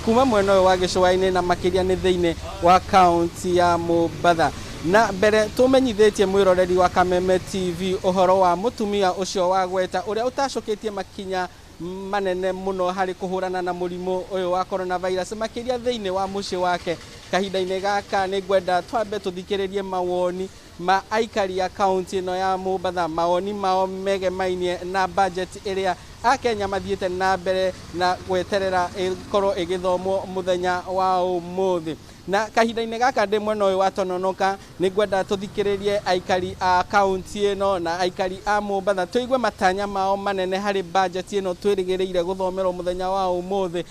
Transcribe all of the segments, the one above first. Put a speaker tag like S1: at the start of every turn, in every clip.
S1: Kuma mwena ũyũ wa gĩcũa-inĩ na makĩria nĩ thĩinĩ wa kaunti ya Mombatha. Na mbere tũmenyithĩtie mwĩroreri wa Kameme TV ũhoro wa mũtumia ũcio wa gweta ũrĩa ũtacũkĩtie makinya manene mũno harĩ kũhũrana na mũrimũ ũyũ wa coronavirus makĩria thĩinĩ wa mũciĩ wake. Kahinda-inĩ gaka nĩ ngwenda twambe tũthikĩrĩrie mawoni ma aikari a kaunti ĩno ya Mombatha, mawoni mao megemainie na budget ĩrĩa akenya mathiĩte na mbere na gweterera ĩkorwo ĩgĩthomwo mũthenya wa ũmũthĩ. Na kahinda-inĩ gaka ndĩ mwena ũyũ wa Tononoka nĩ ngwenda tũthikĩrĩrie aikari a kaunti ĩno na aikari a Mombatha tũigue matanya mao manene harĩ budget ĩno twĩrĩgĩrĩire gũthomerwo mũthenya wa ũmũthĩ.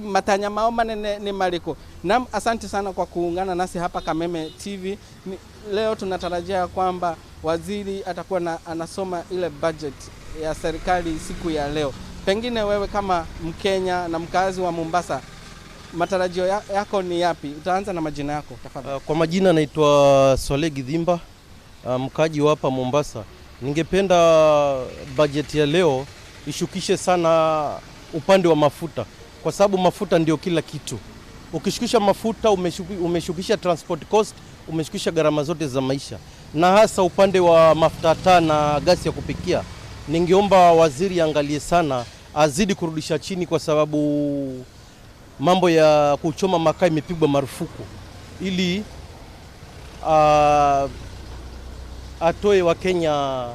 S1: Matanya mao manene nĩ marĩkũ? Naam, asante sana kwa kuungana nasi hapa Kameme TV. Leo tunatarajia kwamba waziri atakuwa na anasoma ile budget ya serikali siku ya leo. Pengine wewe kama Mkenya na mkazi wa Mombasa, matarajio yako ni yapi? Utaanza na majina yako tafadhali.
S2: Kwa majina naitwa Swale Gidhimba, mkaji wa hapa Mombasa. Ningependa bajeti ya leo ishukishe sana upande wa mafuta, kwa sababu mafuta ndio kila kitu. Ukishukisha mafuta umeshukisha transport cost, umeshukisha gharama zote za maisha, na hasa upande wa mafuta taa na gasi ya kupikia. Ningeomba waziri angalie sana, azidi kurudisha chini, kwa sababu mambo ya kuchoma makaa imepigwa marufuku, ili atoe Wakenya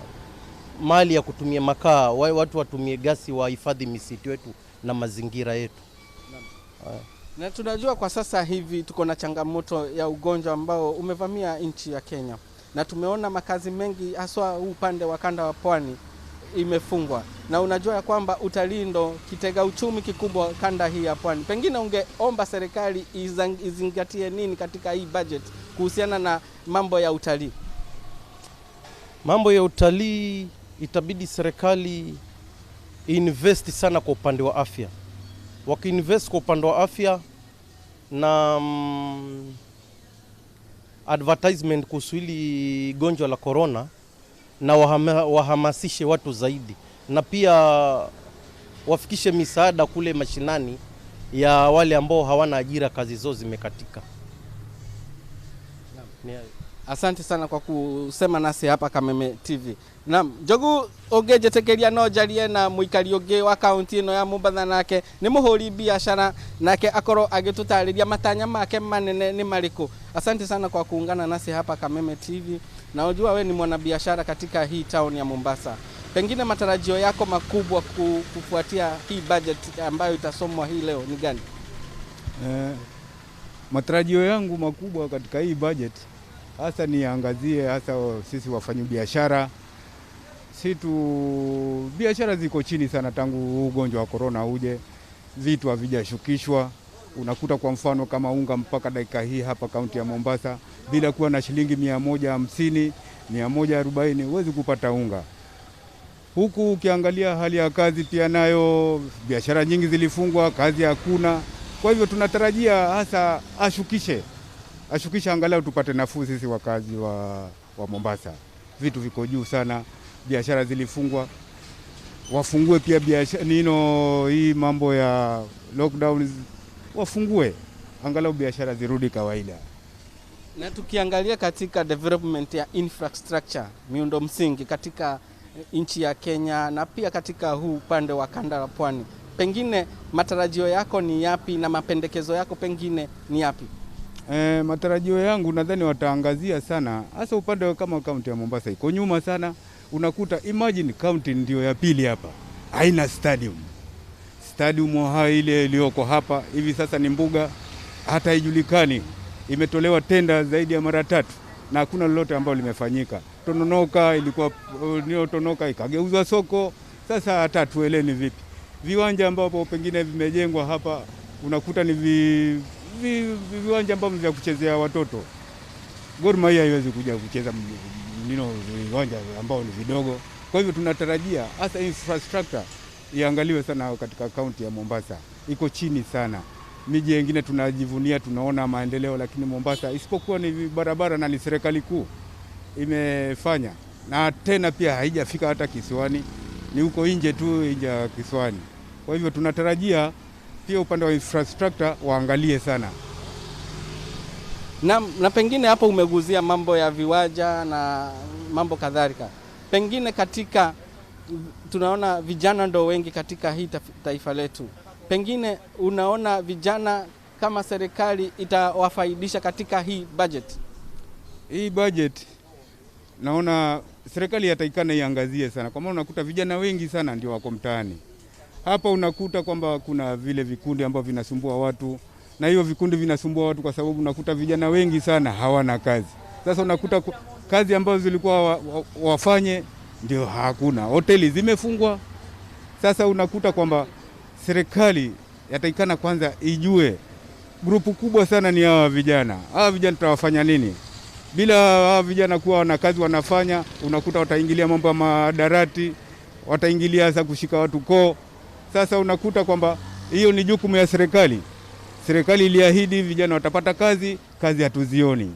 S2: mali ya kutumia makaa, watu watumie gasi, wahifadhi misitu yetu na mazingira yetu.
S1: Na tunajua kwa sasa hivi tuko na changamoto ya ugonjwa ambao umevamia nchi ya Kenya, na tumeona makazi mengi haswa huu upande wa kanda wa pwani imefungwa, na unajua ya kwamba utalii ndo kitega uchumi kikubwa kanda hii ya pwani. Pengine ungeomba serikali izingatie nini katika hii budget kuhusiana na mambo ya utalii?
S2: Mambo ya utalii itabidi serikali invest sana kwa upande wa afya. Wakiinvest kwa upande wa afya na advertisement kuhusu hili gonjwa la corona, na wahamasishe watu zaidi, na pia wafikishe misaada kule mashinani ya wale ambao hawana ajira, kazi zao zimekatika.
S1: Asante sana kwa kusema nasi hapa Kameme TV. Naam, Njogu ũngĩnjĩtĩkĩria no njarie na mũikari ũngĩ wa kaunti ĩno ya Mombatha, nake nĩ mũhũri biashara, nake akorwo agĩtũtarĩria matanya make manene nĩ marĩkũ. Asante sana kwa kuungana nasi hapa Kameme TV. Na unajua we ni mwanabiashara katika hii town ya Mombasa. Pengine matarajio yako makubwa kufuatia hii budget ambayo itasomwa hii leo ni gani?
S3: Matarajio yangu makubwa katika hii budget hasa niangazie hasa sisi wafanyabiashara. Situ biashara ziko chini sana tangu ugonjwa wa corona uje, vitu havijashukishwa. Unakuta kwa mfano kama unga mpaka dakika hii hapa kaunti ya Mombasa bila kuwa na shilingi 150, 140 huwezi kupata unga. Huku ukiangalia hali ya kazi pia nayo biashara nyingi zilifungwa, kazi hakuna. Kwa hivyo tunatarajia hasa ashukishe angalau tupate nafuu sisi wakazi wa Mombasa. Vitu viko juu sana, biashara zilifungwa. Wafungue pia biashara nino hii mambo ya lockdown, wafungue angalau biashara zirudi kawaida.
S1: Na tukiangalia katika development ya infrastructure, miundo msingi katika nchi ya Kenya na pia katika huu upande wa kanda la pwani, pengine matarajio yako ni yapi na mapendekezo yako pengine ni yapi?
S3: Matarajio yangu nadhani wataangazia sana hasa upande kama kaunti ya Mombasa iko nyuma sana. Unakuta imagine kaunti ndio ya pili hapa haina stadium. Stadium hai ile iliyoko hapa hivi sasa ni mbuga, hata haijulikani. Imetolewa tenda zaidi ya mara 3 na hakuna lolote ambalo limefanyika. Tononoka ilikuwa nio Tononoka ikageuzwa soko, sasa hata tueleni vipi. Viwanja ambapo pengine vimejengwa hapa unakuta ni viwanja ambavyo vya kuchezea watoto. Gor Mahia haiwezi kuja kucheza nino viwanja ambao ni vidogo. Kwa hivyo tunatarajia hasa infrastructure iangaliwe sana katika kaunti ya Mombasa. Iko chini sana. Miji mingine tunajivunia, tunaona maendeleo, lakini Mombasa isipokuwa ni barabara na ni serikali kuu imefanya, na tena pia haijafika hata kisiwani, ni huko nje tu, nje ya kisiwani. Kwa hivyo tunatarajia Pia upande wa infrastructure waangalie sana.
S1: Na pengine hapo umeguzia mambo ya viwanja na mambo kadhalika. Pengine katika tunaona vijana ndo wengi katika hii taifa letu. Pengine unaona vijana kama serikali itawafaidisha katika hii budget?
S3: Hii budget naona serikali yatakikana iangazie sana, kwa maana unakuta vijana wengi sana ndio wako mtaani hapa. Unakuta kwamba kuna vile vikundi ambavyo vinasumbua watu, na hiyo vikundi vinasumbua watu kwa sababu unakuta vijana wengi sana hawana kazi. Sasa unakuta kazi ambazo zilikuwa wafanye ndio hakuna, hoteli zimefungwa. Sasa unakuta kwamba serikali yatakikana kwanza ijue grupu kubwa sana ni hawa vijana. Hawa vijana tutawafanya nini? Bila hawa vijana kuwa wana kazi wanafanya, unakuta wataingilia mambo ya madarati, wataingilia hasa kushika watu koo. Sasa unakuta kwamba hiyo ni jukumu ya serikali. Serikali iliahidi vijana watapata kazi, kazi hatuzioni.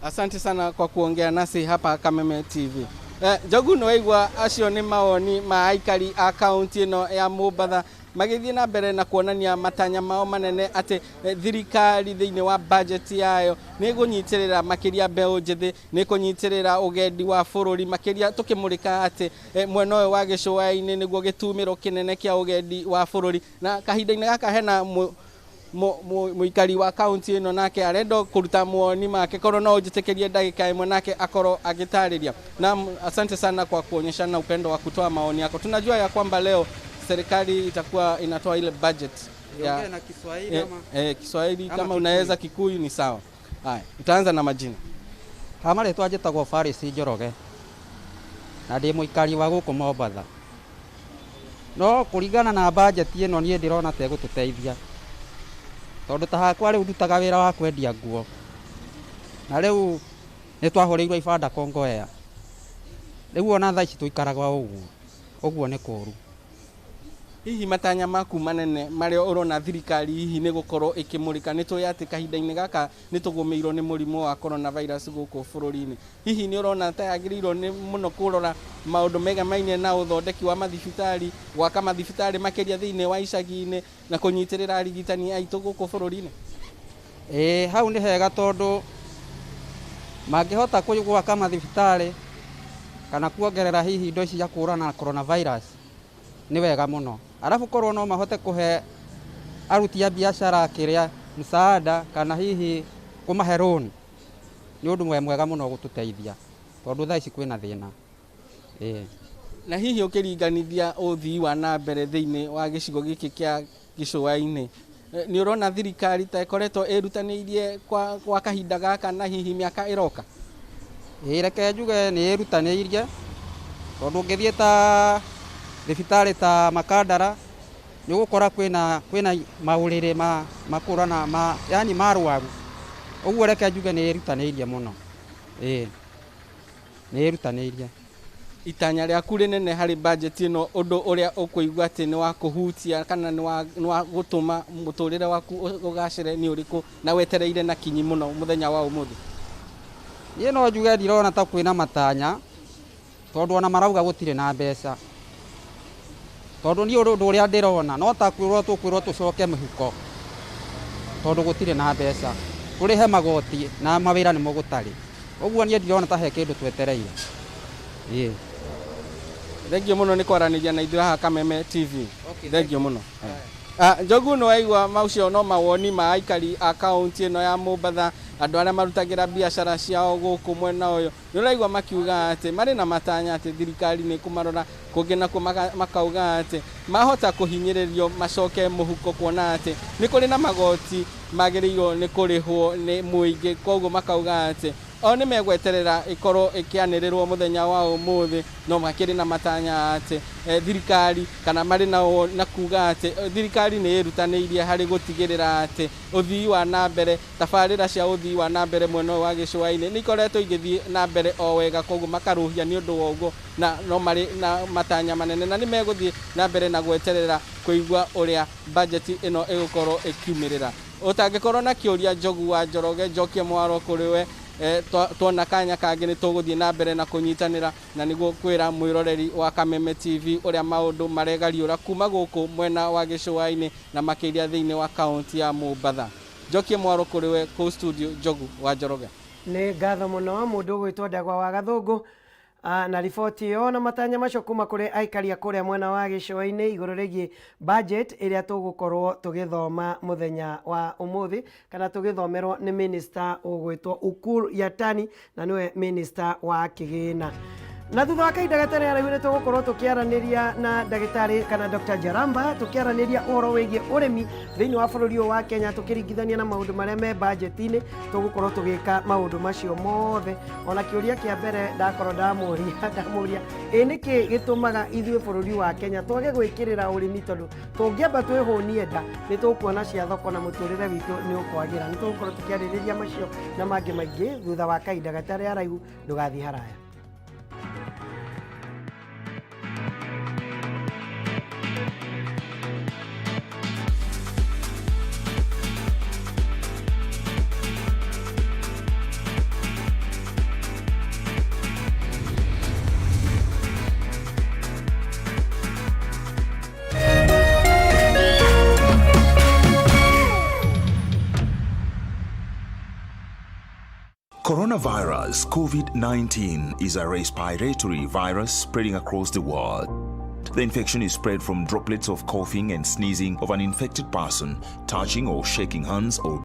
S1: Asante sana kwa kuongea nasi hapa Kameme TV. Njogu nĩ waigua acio nĩ mawoni ma aikari a kaunti ĩno ya Mombatha magĩthiĩ na mbere na kuonania matanya mao manene atĩ thirikari thĩinĩ wa budget yayo nĩ ĩgũnyitĩrĩra makĩria mbeũ njĩthĩ, nĩ ĩkũnyitĩrĩra ũgendi wa bũrũri makĩria, tũkĩmũrĩka atĩ mwena ũyũ wa gĩcũa-inĩ nĩguo gĩtumĩro kĩnene kĩa ũgendi wa bũrũri. Na kahinda-inĩ gaka hena mũikari wa kaunti ĩno nake arenda kũruta mawoni make, korwo no ũnjĩtĩkĩrie ndagĩka ĩmwe nake akorwo agĩtarĩria. Na asante sana kwa kuonyeshana upendo wa kutoa maoni yako. Tunajua ya kwamba leo serikali itakuwa inatoa ile budget ya
S4: na Kiswahili ama
S1: Kiswahili
S4: ama
S1: kama
S4: Kikuyu.
S1: Unaweza Kikuyu ni sawa. Haya, utaanza na majina.
S4: Ha marĩtwa njĩtagwo Faris Njoroge na ndĩ mũikari wa gũkũ Mombatha. No kũringana na bajeti ĩno, niĩ ndĩrona ta ĩgũtũteithia, tondũ ta hakwa rĩu ndutaga wĩra wa kwendia nguo, na rĩu nĩ twahũrĩirwo ibanda Kongowea. Rĩu ona thaa ici tũikaraga ũguo ũguo, nĩ kũũru.
S1: Hihi matanya maku manene marĩa ũrona thirikari hihi nĩ gũkorwo ĩkĩmũrĩka? Nĩ tũĩ atĩ kahinda-inĩ gaka nĩ tũgũmĩirwo nĩ mũrimũ wa coronavirus gũkũ bũrũri-inĩ. Hihi nĩ ũrona ta yagĩrĩirwo nĩ mũno kũrora maũndũ megamainie na ũthondeki wa mathibitarĩ, gwaka mathibitarĩ makĩria thĩinĩ wa icagi-inĩ, na kũnyitĩrĩra arigitani aitũ gũkũ bũrũri-inĩ?
S4: Ĩĩ, hau nĩ hega, tondũ mangĩhota gwaka mathibitarĩ kana kuongerera hihi indo ici cia kũhũrana na coronavirus nĩ wega mũno. Arabu korwo no mahote kũhe aruti a biacara kĩrĩa msaada kana hihi kũmahe loan, nĩ ũndũ mwega mũno gũtũteithia, tondũ thaa ici kwĩna thĩna, ĩĩ.
S1: Na hihi ũkĩringanithia ũthii wa na mbere thĩinĩ wa gĩcigo gĩkĩ kĩa gĩcũa-inĩ, nĩ ũrona thirikari ta ĩkoretwo ĩrutanĩirie kwa kahinda gaka na hihi mĩaka ĩroka?
S4: Ĩĩ, reke njuge nĩ ĩrutanĩirie, tondũ ũngĩthiĩ ta thibitarĩ ta Makandara nĩ ũgũkora kwĩna maũrĩrĩ ma makũrana ma yani marwaru ũguo. Reke njuge nĩ ĩrutanĩirie mũno, ĩĩ, nĩ ĩrutanĩirie.
S1: Itanya rĩaku rĩnene harĩ budget ĩno, ũndũ ũrĩa ũkũigua atĩ nĩ wa kũhutia kana nĩ wa gũtũma mũtũrĩre waku ũgacĩre nĩ ũrĩkũ, na wetereire na kinyi mũno mũthenya wa ũmũthĩ?
S4: Niĩ no njuge ndirona ta kwĩna matanya, tondũ ona marauga gũtirĩ na mbeca, tondũ niĩ ũndũ ũrĩa ndĩrona no ta kwĩrwo tũkwĩrwo tũcoke mĩhuko, tondũ gũtirĩ na mbeca tũrĩhe magoti na mawĩra nĩmo gũtarĩ. Ũguo niĩ ndirona ta he kĩndũ twetereire, ĩĩ.
S1: Thengio mũno nĩ kwaranĩria na ithuĩ haha Kameme TV.
S4: Okay.
S1: Thengio mũno. Njogu, nĩ waigua macio no mawoni ma aikari a kaunti ĩno ya Mombatha, andũ arĩa marutagĩra biacara ciao gũkũ mwena ũyũ. Nĩ ũraigua makiuga atĩ marĩ na matanya atĩ thirikari nĩ kũmarora. Kũngĩ nakuo makauga atĩ mahota kũhinyĩrĩrio macoke mũhuko, kuona atĩ nĩ kũrĩ na magoti magĩrĩirwo nĩ kũrĩhwo nĩ mũingĩ. Koguo makauga atĩ o nĩ megweterera ĩkorwo ĩkĩanĩrĩrwo mũthenya wa ũmũthĩ, no makĩrĩ na matanya atĩ thirikari kana marĩ na kuga atĩ thirikari nĩ ĩrutanĩirie harĩ gũtigĩrĩra atĩ ũthii wa na mbere, tabarĩra cia ũthii wa na mbere mwena ũyũ wa gĩcũa-inĩ nĩ ikoretwo igĩthiĩ na mbere o wega. Koguo makarũhia nĩ ũndũ wa ũguo, na no marĩ na matanya manene na nĩ megũthiĩ na mbere na gweterera kũigua ũrĩa bajeti ĩno ĩgũkorwo ĩkiumĩrĩra. Ũtangĩkorwo na kĩũria, Njogu wa Njoroge, njokie mwaro kũrĩ we. Tuona kanya kangĩ nĩ tũgũthiĩ na mbere na kũnyitanĩra na nĩguo kwĩra mwĩroreri wa Kameme TV ũrĩa maũndũ maregariũra kuma gũkũ mwena wa gĩcũa-inĩ na makĩria thĩinĩ wa kaunti ya Mombatha. Njokie mwaro kũrĩ we kũu studio, Njogu wa Njoroge.
S5: Nĩ ngatho mũno mũndũ ũgwĩtwo Ndagwa wa Gathũngũ na riboti ĩyo na matanya macio kuma kũrĩ aikari a kũrĩa mwena wa gĩcũa-inĩ igũrũ rĩgiĩ budget ĩrĩa tũgũkorwo tũgĩthoma mũthenya wa ũmũthĩ kana tũgĩthomerwo nĩ minister ũgwĩtwo Ukur Yatani na nĩwe minister wa kĩgĩna. Na thutha wa kahinda gatarĩ haraihu nĩ tũgũkorwo tũkĩaranĩria na ndagĩtarĩ kana Dr. Jaramba, tũkĩaranĩria ũhoro wĩgiĩ ũrĩmi thĩinĩ wa bũrũri ũyũ wa Kenya, tũkĩringithania na maũndũ marĩa me budget-inĩ. Tũgũkorwo tũgĩka maũndũ macio mothe. Ona kĩũria kĩa mbere ndakorwo ndamũria ĩ nĩkĩ gĩtũmaga ithuĩ bũrũri wa Kenya twage gwĩkĩrĩra ũrĩmi, tondũ tũngĩamba twĩhũnie nda nĩ tũkuona cia thoko na mũtũrĩre witũ nĩ ũkwagĩra. Nĩ tũgũkorwo tũkĩarĩrĩria macio na mangĩ maingĩ thutha wa kahinda gatarĩ haraihu. Ndũgathiĩ haraya.
S6: Coronavirus COVID-19 is a respiratory virus spreading across the world. The infection is spread from droplets of coughing and sneezing of an infected person, touching or shaking hands or